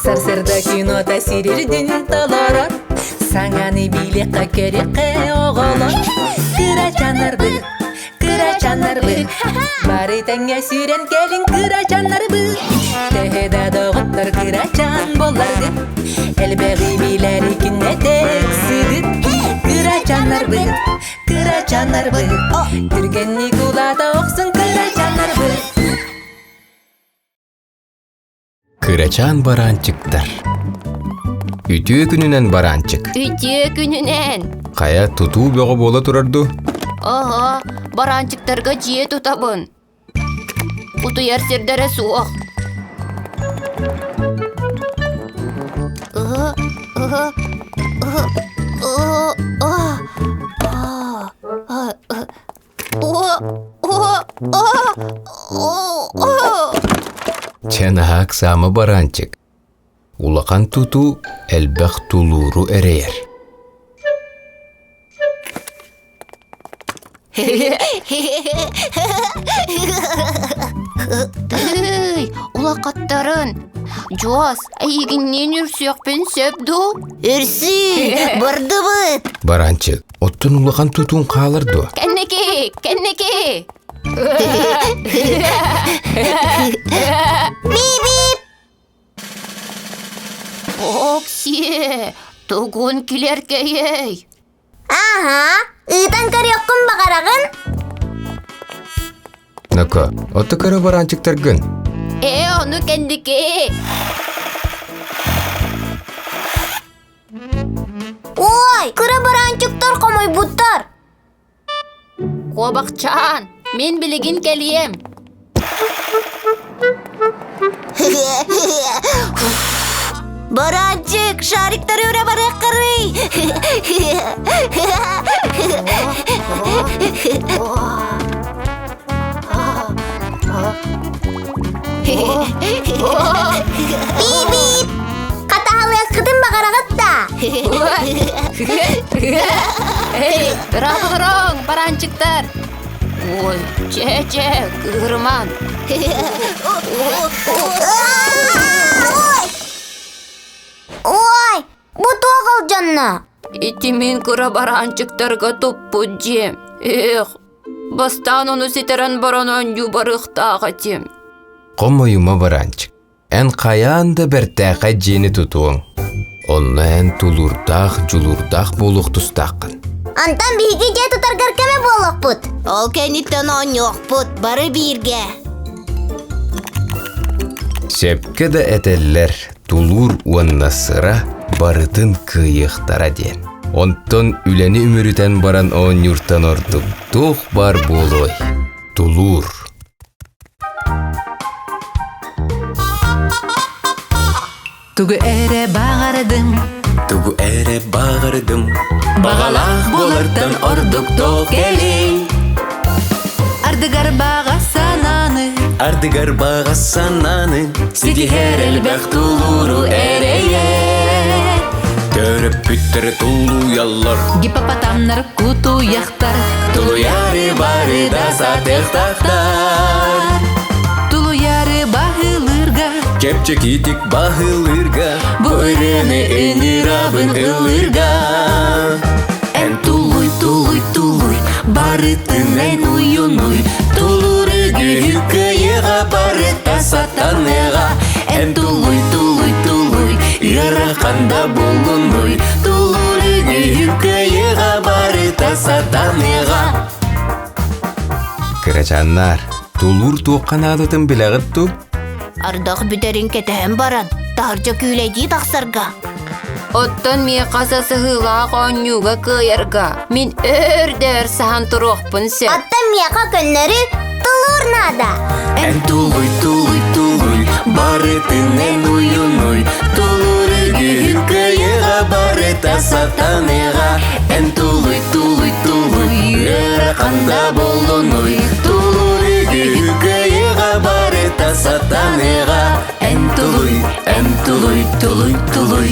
Сарсыарда кинота сирирдин толорор, Саҥаны билиэххэ көрүөххэ оҕолор. Кырачааннарбыт, кырачааннарбыт, Бары тэҥҥэ сүүрэн кэлиҥ кырачааннарбыт. Төһө да доҕоттор кырачаан буолларгыт, Элбэҕи билэри күннэтэ ыксыгыт. Кырачааннарбыт, кырачааннарбыт, Түргэнник улаата охсун кырачааннарбыт. Кырачаан бараанчыктар. Үтүө күнүнэн бараанчык. Үтүө күнүнэн. Хайа тутуу бөҕө буола турар дуу? Оһо, бараанчыктарга дьиэ тутабын. Утуйар сирдэрэ суох. Чэ наһаа ыксаама бараанчык. Улахан тутуу элбэх тулууру эрэйэр. Тыый, улахаттарын! Дьуос, эйигинниин үрсүөхпүн сөп дуу? Үрсүү, бардыбыт! Бараанчык, оттон улахан тутуун хаалар дуо? Кэнники, кэнники! Бип-бип! Оксие, тугун килэркэйэй? Аһа, ыытан көрүөххүн баҕараҕын? Ноко, отто көрө бараанчыктаргын. Ээ, ону кэнники. Ой, кыра бараанчыктар хомойбуттар. Куобахчаан, мин билигин кэлиэм. Баранчик, шариктары өрө барыаххарый! Бип-бип! Хатаһалыаххытын баҕараҕыт да? Эй, ыраах баранчиктар! Ой, чэ-чэ, кыырыман. Ой! Ой, бу туох алдьанна? Ити мин кыра бараанчыктарга туппут дьиэм. Эх, бастаан ону ситэрэн баран оонньуу барыахтаах этим. Хомойума бараанчык. Эн хайаан да бэртээхэй дьиэни тутуоҥ. Онно эн тулуурдаах, дьулуурдаах буолуох тустааххын. Антон биһиги дьиэ тутаргар көмө буолуохпут. Ол кэнниттэн оонньуохпут, бары бииргэ. Сөпкө да этэллэр, тулуур уонна сыра барытын кыайыахтара диэн. Онтон үлэни үмүрүтэн баран оонньууртан ордук туох баар буолуой? Тулуур. Тугу эрэ баҕардым Тугу эрэ баҕардым Баҕалаах буолартан ордук туох кэлий Ардыгар баҕа санааны Ардыгар баҕа санааны Ситиһэр элбэх тулууру эрэйэр Төрөппүттэр тулуйаллар Гипопотамнар кутуйахтар Тулуйары бары да сатыахтаахтар Тулуйары баһылыырга Чэпчэкитик баһылыырга Бу ырыаны ыҥырабын ыллыырга Эн тулуй, тулуй, тулуй, барытын эн уйунуй Тулур үгүһү кыайыаҕа барыта сатаныаҕа Эн тулуй, тулуй, тулуй, ыарахан да буолунуй Тулур үгүһү кыайыаҕа барыта сатаныаҕа Кырачааннар, тулуур туохха наадатын билэҕит дуу? Ардах бүтэрин кэтэһэн баран, таһырдьа күүлэйдии тахсарга. Оттон миэхэ сасыһыылаах оонньууга кыайарга мин өр да өр саһан туруохпун сөп. Оттон миэхэ көннөрү тулуур наада. Эн тулуй, тулуй, тулуй, барытын эн уйунуй, тулуур үгүһүн кыайыаҕа барыта сатаныаҕа. Эн тулуй, тулуй, тулуй, ыарахан да буолунуй, тулуур үгүһүн кыайыаҕа барыта сатаныаҕа. Эн тулуй, эн тулуй, тулуй, тулуй.